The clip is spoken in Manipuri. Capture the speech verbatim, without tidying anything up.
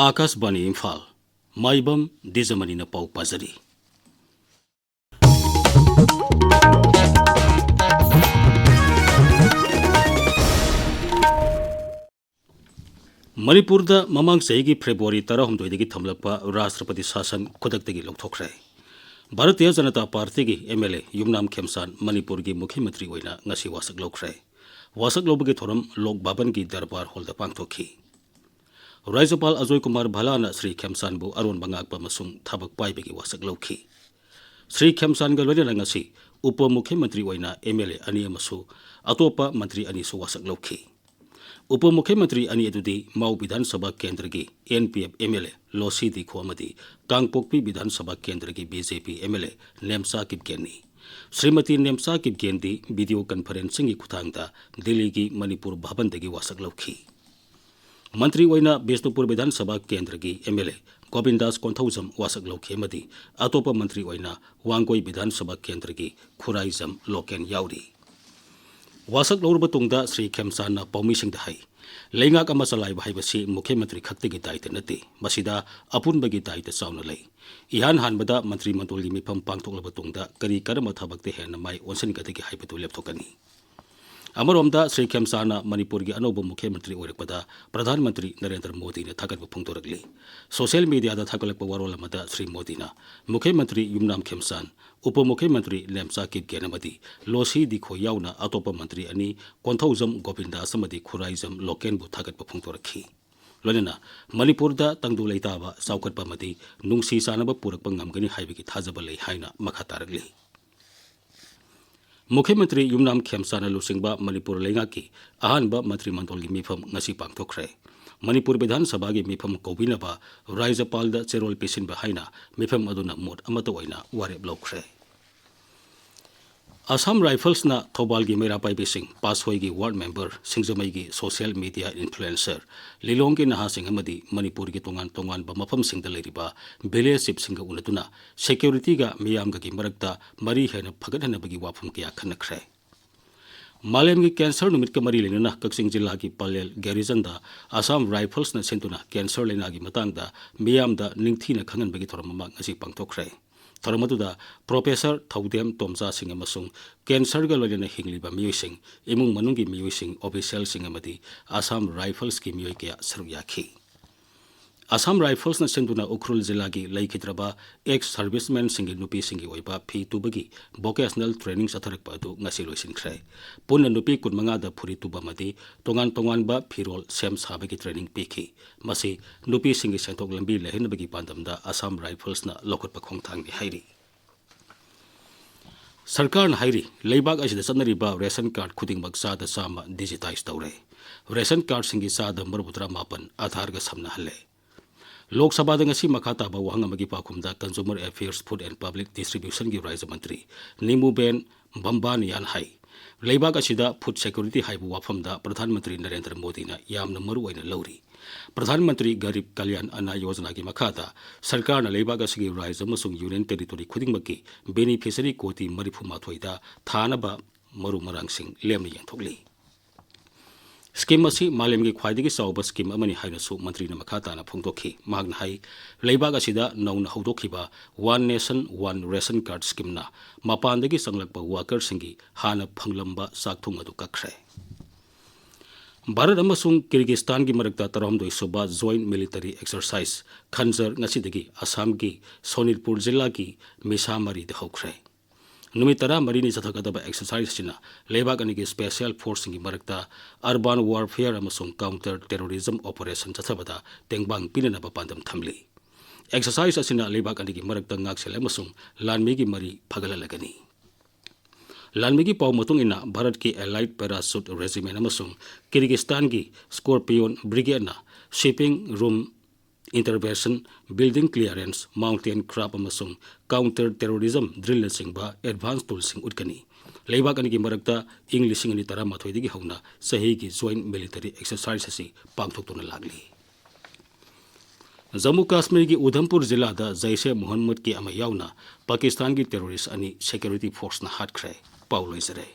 ꯑꯥꯀꯥꯁꯕꯥꯅꯤ ꯏꯝꯐꯥꯜ, ꯃꯥꯏꯕꯝ ꯗꯤꯖꯃꯅꯤꯅ ꯄꯥꯎ ꯄꯥꯖꯔꯤ꯫ ꯃꯅꯤꯄꯨꯔꯗ ꯃꯃꯥꯡ ꯆꯍꯤꯒꯤ ꯐꯦꯕ꯭ꯔꯨꯋꯥꯔꯤ ꯇꯔꯥꯍꯨꯝꯗꯣꯏꯗꯒꯤ ꯊꯝꯂꯛꯄ ꯔꯥꯁꯇ꯭ꯔꯄꯇꯤ ꯁꯥꯁꯟ ꯈꯨꯗꯛꯇꯒꯤ ꯂꯧꯊꯣꯛꯈ꯭ꯔꯦ꯫ ꯚꯥꯔꯇꯤꯌ ꯖꯅꯇꯥ ꯄꯥꯔꯇꯤꯒꯤ ꯑꯦꯝ ꯑꯦꯜ ꯑꯦ ꯌꯨꯝꯅꯥꯝ ꯈꯦꯝꯆꯥꯟ ꯃꯅꯤꯄꯨꯔꯒꯤ ꯃꯨꯈ꯭ꯌ ꯃꯟꯇ꯭ꯔꯤ ꯑꯣꯏꯅ ꯉꯁꯤ ꯋꯥꯁꯛ ꯂꯧꯈ꯭ꯔꯦ꯫ ꯋꯥꯁꯛ ꯂꯧꯕꯒꯤ ꯊꯧꯔꯝ ꯂꯣꯛ ꯚꯕꯟꯒꯤ ꯗꯔꯕꯥꯔ ꯍꯣꯜꯗ ꯄꯥꯡꯊꯣꯛꯈꯤ꯫ ꯔꯥꯖ꯭ꯌꯄꯥꯜ ꯑꯖꯣꯏ ꯀꯨꯃꯥꯔ ꯚꯂꯥꯅ ꯁ꯭ꯔꯤ ꯈꯦꯝꯆꯥꯟꯕꯨ ꯑꯔꯣꯟꯕ ꯉꯥꯛꯄ ꯑꯃꯁꯨꯡ ꯊꯕꯛ ꯄꯥꯏꯕꯒꯤ ꯋꯥꯁꯛ ꯂꯧꯈꯤ꯫ ꯁ꯭ꯔꯤ ꯈꯦꯝꯆꯥꯟꯒ ꯂꯣꯏꯅꯅ ꯉꯁꯤ ꯎꯄ ꯃꯨꯈ꯭ꯌ ꯃꯟꯇ꯭ꯔꯤ ꯑꯣꯏꯅ ꯑꯦꯝ ꯑꯦꯜ ꯑꯦ ꯑꯅꯤ ꯑꯃꯁꯨ ꯑꯇꯣꯞꯄ ꯃꯟꯇ꯭ꯔꯤ ꯑꯅꯤꯁꯨ ꯋꯥꯁꯛ ꯂꯧꯈꯤ꯫ ꯎꯄ ꯃꯨꯈ꯭ꯌ ꯃꯟꯇ꯭ꯔꯤ ꯑꯅꯤ ꯑꯗꯨꯗꯤ ꯃꯥꯎ ꯕꯤꯙꯥꯟ ꯁꯚꯥ ꯀꯦꯟꯗ꯭ꯔꯒꯤ N P F M L A Losii Dikho ꯑꯃꯗꯤ ꯀꯥꯡꯄꯣꯛꯄꯤ ꯕꯤꯙꯥꯟ ꯁꯚꯥ ꯀꯦꯟꯗ꯭ꯔꯒꯤ B J P M L A Nemcha ꯀꯤꯞꯒꯦꯟꯅꯤ꯫ ꯁ꯭ꯔꯤꯃꯇꯤ ꯅꯦꯝꯆꯥ ꯀꯤꯞꯒꯦꯟꯗꯤ ꯚꯤꯗꯤꯑꯣ ꯀꯟꯐꯔꯦꯟꯁꯤꯡꯒꯤ ꯈꯨꯠꯊꯥꯡꯗ ꯗꯤꯜꯂꯤꯒꯤ ꯃꯅꯤꯄꯨꯔ ꯚꯕꯟꯗꯒꯤ ꯋꯥꯁꯛ ꯂꯧꯈꯤ꯫ ꯃꯟꯇ꯭ꯔꯤ ꯑꯣꯏꯅ ꯕꯤꯁꯅꯨꯄꯨꯔ ꯕꯤꯙꯥꯟ ꯁꯚꯥ ꯀꯦꯟꯗ꯭ꯔꯒꯤ ꯑꯦꯝ ꯑꯦꯜ ꯑꯦ ꯒꯣꯕꯤꯟꯗꯥꯁ ꯀꯣꯟꯊꯧꯖꯝ ꯋꯥꯁꯛ ꯂꯧꯈꯤ ꯑꯃꯗꯤ ꯑꯇꯣꯞꯄ ꯃꯟꯇ꯭ꯔꯤ ꯑꯣꯏꯅ ꯋꯥꯡꯒꯣꯏ ꯕꯤꯙꯥꯟ ꯁꯚꯥ ꯀꯦꯟꯗ꯭ꯔꯒꯤ ꯈꯨꯔꯥꯏꯖꯝ ꯂꯣꯀꯦꯟ ꯌꯥꯎꯔꯤ꯫ ꯋꯥꯁꯛ ꯂꯧꯔꯕ ꯇꯨꯡꯗ ꯁ꯭ꯔꯤ ꯈꯦꯝꯆꯥꯟꯅ ꯄꯥꯎꯃꯤꯁꯤꯡꯗ ꯍꯥꯏ, ꯂꯩꯉꯥꯛ ꯑꯃ ꯆꯂꯥꯏꯕ ꯍꯥꯏꯕꯁꯤ ꯃꯨꯈ꯭ꯌ ꯃꯟꯇ꯭ꯔꯤ ꯈꯛꯇꯒꯤ ꯗꯥꯏꯇ ꯅꯠꯇꯦ, ꯃꯁꯤꯗ ꯑꯄꯨꯟꯕꯒꯤ ꯗꯥꯏꯇ ꯆꯥꯎꯅ ꯂꯩ꯫ ꯏꯍꯥꯟ ꯍꯥꯟꯕꯗ ꯃꯟꯇ꯭ꯔꯤ ꯃꯟꯗꯣꯜꯒꯤ ꯃꯤꯐꯝ ꯄꯥꯡꯊꯣꯛꯂꯕ ꯇꯨꯡꯗ ꯀꯔꯤ ꯀꯔꯝꯕ ꯊꯕꯛꯇ ꯍꯦꯟꯅ ꯃꯥꯏ ꯑꯣꯟꯁꯤꯟꯒꯗꯒꯦ ꯍꯥꯏꯕꯗꯨ ꯂꯦꯞꯊꯣꯛꯀꯅꯤ꯫ ꯑꯃꯔꯣꯝꯗ ꯁ꯭ꯔꯤ ꯈꯦꯝꯆꯥꯟꯅ ꯃꯅꯤꯄꯨꯔꯒꯤ ꯑꯅꯧꯕ ꯃꯨꯈ꯭ꯌ ꯃꯟꯇ꯭ꯔꯤ ꯑꯣꯏꯔꯛꯄꯗ ꯄ꯭ꯔꯙꯥꯟ ꯃꯟꯇ꯭ꯔꯤ ꯅꯔꯦꯟꯗ꯭ꯔ ꯃꯣꯗꯤꯅ ꯊꯥꯒꯠꯄ ꯐꯣꯡꯗꯣꯔꯛꯂꯤ꯫ ꯁꯣꯁꯤꯌꯦꯜ ꯃꯤꯗꯤꯌꯥꯗ ꯊꯥꯒꯠꯂꯛꯄ ꯋꯥꯔꯣꯜ ꯑꯃꯗ ꯁ꯭ꯔꯤ ꯃꯣꯗꯤꯅ ꯃꯨꯈ꯭ꯌ ꯃꯟꯇ꯭ꯔꯤ ꯌꯨꯝꯅꯥꯝ ꯈꯦꯝꯆꯥꯟ, ꯎꯄ ꯃꯨꯈ꯭ꯌ ꯃꯟꯇ꯭ꯔꯤ ꯅꯦꯝꯆꯥ ꯀꯤꯞꯒꯦꯟ ꯑꯃꯗꯤ ꯂꯣꯁꯤ ꯗꯤꯈꯣ ꯌꯥꯎꯅ ꯑꯇꯣꯞꯄ ꯃꯟꯇ꯭ꯔꯤ ꯑꯅꯤ ꯀꯣꯟꯊꯧꯖꯝ ꯒꯣꯕꯤꯟꯗꯥꯁ ꯑꯃꯗꯤ ꯈꯨꯔꯥꯏꯖꯝ ꯂꯣꯀꯦꯟꯕꯨ ꯊꯥꯒꯠꯄ ꯐꯣꯡꯗꯣꯔꯛꯈꯤ꯫ ꯂꯣꯏꯅꯅ ꯃꯅꯤꯄꯨꯔꯗ ꯇꯪꯗꯨ ꯂꯩꯇꯥꯕ, ꯆꯥꯎꯈꯠꯄ ꯑꯃꯗꯤ ꯅꯨꯡꯁꯤ ꯆꯥꯟꯅꯕ ꯄꯨꯔꯛꯄ ꯉꯝꯒꯅꯤ ꯍꯥꯏꯕꯒꯤ ꯊꯥꯖꯕ ꯂꯩ ꯍꯥꯏꯅ ꯃꯈꯥ ꯇꯥꯔꯛꯂꯤ꯫ ꯃꯨꯈ꯭ꯌ ꯃꯟꯇ꯭ꯔꯤ ꯌꯨꯝꯅꯥꯝ ꯈꯦꯝꯆꯥꯟꯅ ꯂꯨꯆꯤꯡꯕ ꯃꯅꯤꯄꯨꯔ ꯂꯩꯉꯥꯛꯀꯤ ꯑꯍꯥꯟꯕ ꯃꯟꯇ꯭ꯔꯤ ꯃꯟꯗꯣꯜꯒꯤ ꯃꯤꯐꯝ ꯉꯁꯤ ꯄꯥꯡꯊꯣꯛꯈ꯭ꯔꯦ꯫ ꯃꯅꯤꯄꯨꯔ ꯕꯤꯙꯥꯟ ꯁꯚꯥꯒꯤ ꯃꯤꯐꯝ ꯀꯧꯕꯤꯅꯕ ꯔꯥꯖ꯭ꯌꯄꯥꯜꯗ ꯆꯦꯔꯣꯜ ꯄꯤꯁꯤꯟꯕ ꯍꯥꯏꯅ ꯃꯤꯐꯝ ꯑꯗꯨꯅ ꯃꯣꯠ ꯑꯃꯠꯇ ꯑꯣꯏꯅ ꯋꯥꯔꯦꯞ ꯂꯧꯈ꯭ꯔꯦ꯫ ꯑꯁꯥꯝ ꯔꯥꯏꯐꯜꯁꯅ ꯊꯧꯕꯥꯜꯒꯤ ꯃꯩꯔꯥ ꯄꯥꯏꯕꯤꯁꯤꯡ, ꯄꯥꯠꯁꯣꯏꯒꯤ ꯋꯥꯔꯗ ꯃꯦꯝꯕꯔ, ꯁꯤꯡꯖꯃꯩꯒꯤ ꯁꯣꯁꯤꯌꯦꯜ ꯃꯤꯗꯤꯌꯥ ꯏꯟꯐ꯭ꯂꯨꯑꯦꯟꯁꯔ, ꯂꯤꯂꯣꯡꯒꯤ ꯅꯍꯥꯁꯤꯡ ꯑꯃꯗꯤ ꯃꯅꯤꯄꯨꯔꯒꯤ ꯇꯣꯉꯥꯟ ꯇꯣꯉꯥꯟꯕ ꯃꯐꯝꯁꯤꯡꯗ ꯂꯩꯔꯤꯕ ꯚꯤꯂꯦꯖ ꯆꯤꯐꯁꯤꯡꯒ ꯎꯅꯗꯨꯅ ꯁꯦꯀ꯭ꯌꯨꯔꯤꯇꯤꯒ ꯃꯤꯌꯥꯝꯒꯒꯤ ꯃꯔꯛꯇ ꯃꯔꯤ ꯍꯦꯟꯅ ꯐꯒꯠꯍꯟꯅꯕꯒꯤ ꯋꯥꯐꯝ ꯀꯌꯥ ꯈꯟꯅꯈ꯭ꯔꯦ꯫ ꯃꯥꯂꯦꯝꯒꯤ cancer ꯅꯨꯃꯤꯠꯀ ꯃꯔꯤ ꯂꯩꯅꯅ ꯀꯛꯆꯤꯡ ꯖꯤꯂꯥꯒꯤ ꯄꯂꯦꯜ ꯒꯦꯔꯤꯖꯟꯗ Assam Riflesꯅ ꯁꯤꯟꯗꯨꯅ cancer ꯂꯩꯅꯥꯒꯤ ꯃꯇꯥꯡꯗ ꯃꯤꯌꯥꯝꯗ ꯅꯤꯡꯊꯤꯅ ꯈꯪꯍꯟꯕꯒꯤ ꯊꯧꯔꯝ ꯑꯃ ꯉꯁꯤ ꯄꯥꯡꯊꯣꯛꯈ꯭ꯔꯦ꯫ ꯊꯧꯔꯝ ꯑꯗꯨꯗ Professor ꯊꯧꯗꯦꯝ ꯇꯣꯝꯆꯥꯁꯤꯡ ꯑꯃꯁꯨꯡ cancerꯒ ꯂꯣꯏꯅꯅ ꯍꯤꯡꯂꯤꯕ ꯃꯤꯑꯣꯏꯁꯤꯡ, ꯏꯃꯨꯡ ꯃꯅꯨꯡꯒꯤ ꯃꯤꯑꯣꯏꯁꯤꯡ, officialꯁꯤꯡ ꯑꯃꯗꯤ Assam Riflesꯀꯤ ꯃꯤꯑꯣꯏ ꯀꯌꯥ ꯁꯔꯨꯛ ꯌꯥꯈꯤ꯫ Assam Riflesꯅ ꯁꯤꯟꯗꯨꯅ ꯎꯈ꯭ꯔꯨꯜ ꯖꯤꯂꯥꯒꯤ ꯂꯩꯈꯤꯗ꯭ꯔꯕ ex servicemenꯁꯤꯡꯒꯤ ꯅꯨꯄꯤꯁꯤꯡꯒꯤ ꯑꯣꯏꯕ ꯐꯤ ꯇꯨꯕꯒꯤ vocational training ꯆꯠꯊꯔꯛꯄ ꯑꯗꯨ ꯉꯁꯤ ꯂꯣꯏꯁꯤꯟꯈ꯭ꯔꯦ꯫ ꯄꯨꯟꯅ ꯅꯨꯄꯤ ꯀꯨꯟꯃꯉꯥꯗ ꯐꯨꯔꯤꯠ ꯇꯨꯕ ꯑꯃꯗꯤ ꯇꯣꯉꯥꯟ ꯇꯣꯉꯥꯟꯕ ꯐꯤꯔꯣꯜ ꯁꯦꯝ ꯁꯥꯕꯒꯤ training ꯄꯤꯈꯤ꯫ ꯃꯁꯤ ꯅꯨꯄꯤꯁꯤꯡꯒꯤ ꯁꯦꯟꯊꯣꯛ ꯂꯝꯕꯤ ꯂꯩꯍꯟꯅꯕꯒꯤ ꯄꯥꯟꯗꯝꯗ Assam Riflesꯅ ꯂꯧꯈꯠꯄ ꯈꯣꯡꯊꯥꯡꯅꯤ ꯍꯥꯏꯔꯤ꯫ ꯁꯔꯀꯥꯔꯅ ꯍꯥꯏꯔꯤ, ꯂꯩꯕꯥꯛ ꯑꯁꯤꯗ ꯆꯠꯅꯔꯤꯕ ration card ꯈꯨꯗꯤꯡꯃꯛ ꯆꯥꯗ ꯆꯥꯝꯃ digitize ꯇꯧꯔꯦ꯫ Ration cardꯁꯤꯡꯒꯤ ꯆꯥꯗ ꯃꯔꯤꯐꯨ ꯇꯔꯥꯃꯥꯄꯟ Aadhaarꯒ ꯁꯝꯅꯍꯜꯂꯦ꯫ ꯂꯣꯛ ꯁꯚꯥꯗ ꯉꯁꯤ ꯃꯈꯥ ꯇꯥꯕ ꯋꯥꯍꯪ ꯑꯃꯒꯤ ꯄꯥꯎꯈꯨꯝꯗ Consumer Affairs, Food and Public Distributionꯒꯤ ꯔꯥꯖ꯭ꯌ ꯃꯟꯇ꯭ꯔꯤ ꯅꯤꯃꯨꯕꯦꯟ ꯕꯝꯕꯥꯅꯤꯌꯥꯟ ꯍꯥꯏ, ꯂꯩꯕꯥꯛ ꯑꯁꯤꯗ food security ꯍꯥꯏꯕ ꯋꯥꯐꯝꯗ ꯄ꯭ꯔꯙꯥꯟ ꯃꯟꯇ꯭ꯔꯤ ꯅꯔꯦꯟꯗ꯭ꯔ ꯃꯣꯗꯤꯅ ꯌꯥꯝꯅ ꯃꯔꯨ ꯑꯣꯏꯅ ꯂꯧꯔꯤ꯫ ꯄ꯭ꯔꯙꯥꯟ ꯃꯟꯇ꯭ꯔꯤ ꯒꯔꯤꯕ ꯀꯂꯌꯥꯟ ꯑꯟꯅ ꯌꯣꯖꯅꯥꯒꯤ ꯃꯈꯥꯗ ꯁꯔꯀꯥꯔꯅ ꯂꯩꯕꯥꯛ ꯑꯁꯤꯒꯤ ꯔꯥꯖ꯭ꯌ ꯑꯃꯁꯨꯡ union territory ꯈꯨꯗꯤꯡꯃꯛꯀꯤ beneficiary ꯀꯣꯇꯤ ꯃꯔꯤꯐꯨ ꯃꯥꯊꯣꯏꯗ ꯊꯥꯅꯕ ꯃꯔꯨ ꯃꯔꯥꯡꯁꯤꯡ ꯂꯦꯝꯅ ꯌꯦꯟꯊꯣꯛꯂꯤ꯫ Scheme ꯑꯁꯤ ꯃꯥꯂꯦꯝꯒꯤ ꯈ꯭ꯋꯥꯏꯗꯒꯤ ꯆꯥꯎꯕ scheme ꯑꯃꯅꯤ ꯍꯥꯏꯅꯁꯨ ꯃꯟꯇ꯭ꯔꯤꯅ ꯃꯈꯥ ꯇꯥꯅ ꯐꯣꯡꯗꯣꯛꯈꯤ꯫ ꯃꯍꯥꯛꯅ ꯍꯥꯏ, ꯂꯩꯕꯥꯛ ꯑꯁꯤꯗ ꯅꯧꯅ ꯍꯧꯗꯣꯛꯈꯤꯕ One Nation One Ration Card Schemeꯅ ꯃꯄꯥꯟꯗꯒꯤ ꯆꯪꯂꯛꯄ workerꯁꯤꯡꯒꯤ ꯍꯥꯟꯅ ꯐꯪꯂꯝꯕ ꯆꯥꯛꯊꯨꯡ ꯑꯗꯨ ꯀꯛꯈ꯭ꯔꯦ꯫ ꯚꯥꯔꯠ ꯑꯃꯁꯨꯡ ꯀꯤꯔꯒꯤꯁꯇꯥꯟꯒꯤ ꯃꯔꯛꯇ ꯇꯔꯥꯍꯨꯝꯗꯣꯏ ꯁꯨꯕ Joint Military Exercise ꯈꯟꯖꯔ ꯉꯁꯤꯗꯒꯤ ꯑꯁꯥꯝꯒꯤ ꯁꯣꯅꯤꯠꯄꯨꯔ ꯖꯤꯂꯥꯒꯤ ꯃꯤꯁꯥꯃꯔꯤꯗ ꯍꯧꯈ꯭ꯔꯦ꯫ ꯅꯨꯃꯤꯠ ꯇꯔꯥꯃꯔꯤꯅꯤ ꯆꯠꯊꯒꯗꯕ exercise ꯑꯁꯤꯅ ꯂꯩꯕꯥꯛ ꯑꯅꯤꯒꯤ special forceꯁꯤꯡꯒꯤ ꯃꯔꯛꯇ urban warfare ꯑꯃꯁꯨꯡ counter terrorism operation ꯆꯠꯊꯕꯗ ꯇꯦꯡꯕꯥꯡ ꯄꯤꯅꯅꯕ ꯄꯥꯟꯗꯝ ꯊꯝꯂꯤ꯫ Exercise ꯑꯁꯤꯅ ꯂꯩꯕꯥꯛ ꯑꯅꯤꯒꯤ ꯃꯔꯛꯇ ꯉꯥꯛꯁꯦꯜ ꯑꯃꯁꯨꯡ ꯂꯥꯟꯃꯤꯒꯤ ꯃꯔꯤ ꯐꯒꯠꯍꯜꯂꯒꯅꯤ꯫ ꯂꯥꯟꯃꯤꯒꯤ ꯄꯥꯎ ꯃꯇꯨꯡ ꯏꯟꯅ, ꯚꯥꯔꯠꯀꯤ Allied Parachute Regiment ꯑꯃꯁꯨꯡ ꯀꯤꯔꯒꯤꯁꯇꯥꯟꯒꯤ Scorpion Brigadeꯅ shipping room intervention, building clearance, mountain craft ꯑꯃꯁꯨꯡ counter terrorism drillꯅꯆꯤꯡꯕ advance toolꯁꯤꯡ ꯎꯠꯀꯅꯤ꯫ ꯂꯩꯕꯥꯛ ꯑꯅꯤꯒꯤ ꯃꯔꯛꯇ ꯏꯪ ꯂꯤꯁꯤꯡ ꯑꯅꯤ ꯇꯔꯥꯃꯥꯊꯣꯏꯗꯒꯤ ꯍꯧꯅ ꯆꯍꯤꯒꯤ joint military exercise ꯑꯁꯤ ꯄꯥꯡꯊꯣꯛꯇꯨꯅ ꯂꯥꯛꯂꯤ꯫ ꯖꯝꯃꯨ ꯀꯥꯁꯃꯤꯔꯒꯤ ꯎꯙꯝꯄꯨꯔ ꯖꯤꯂꯥꯗ ꯖꯩꯁꯦ ꯃꯣꯍꯝꯃꯗꯀꯤ ꯑꯃ ꯌꯥꯎꯅ ꯄꯥꯀꯤꯁꯇꯥꯟꯒꯤ terrorist ꯑꯅꯤ security forceꯅ ꯍꯥꯠꯈ꯭ꯔꯦ꯫ ꯄꯥꯎ ꯂꯣꯏꯖꯔꯦ꯫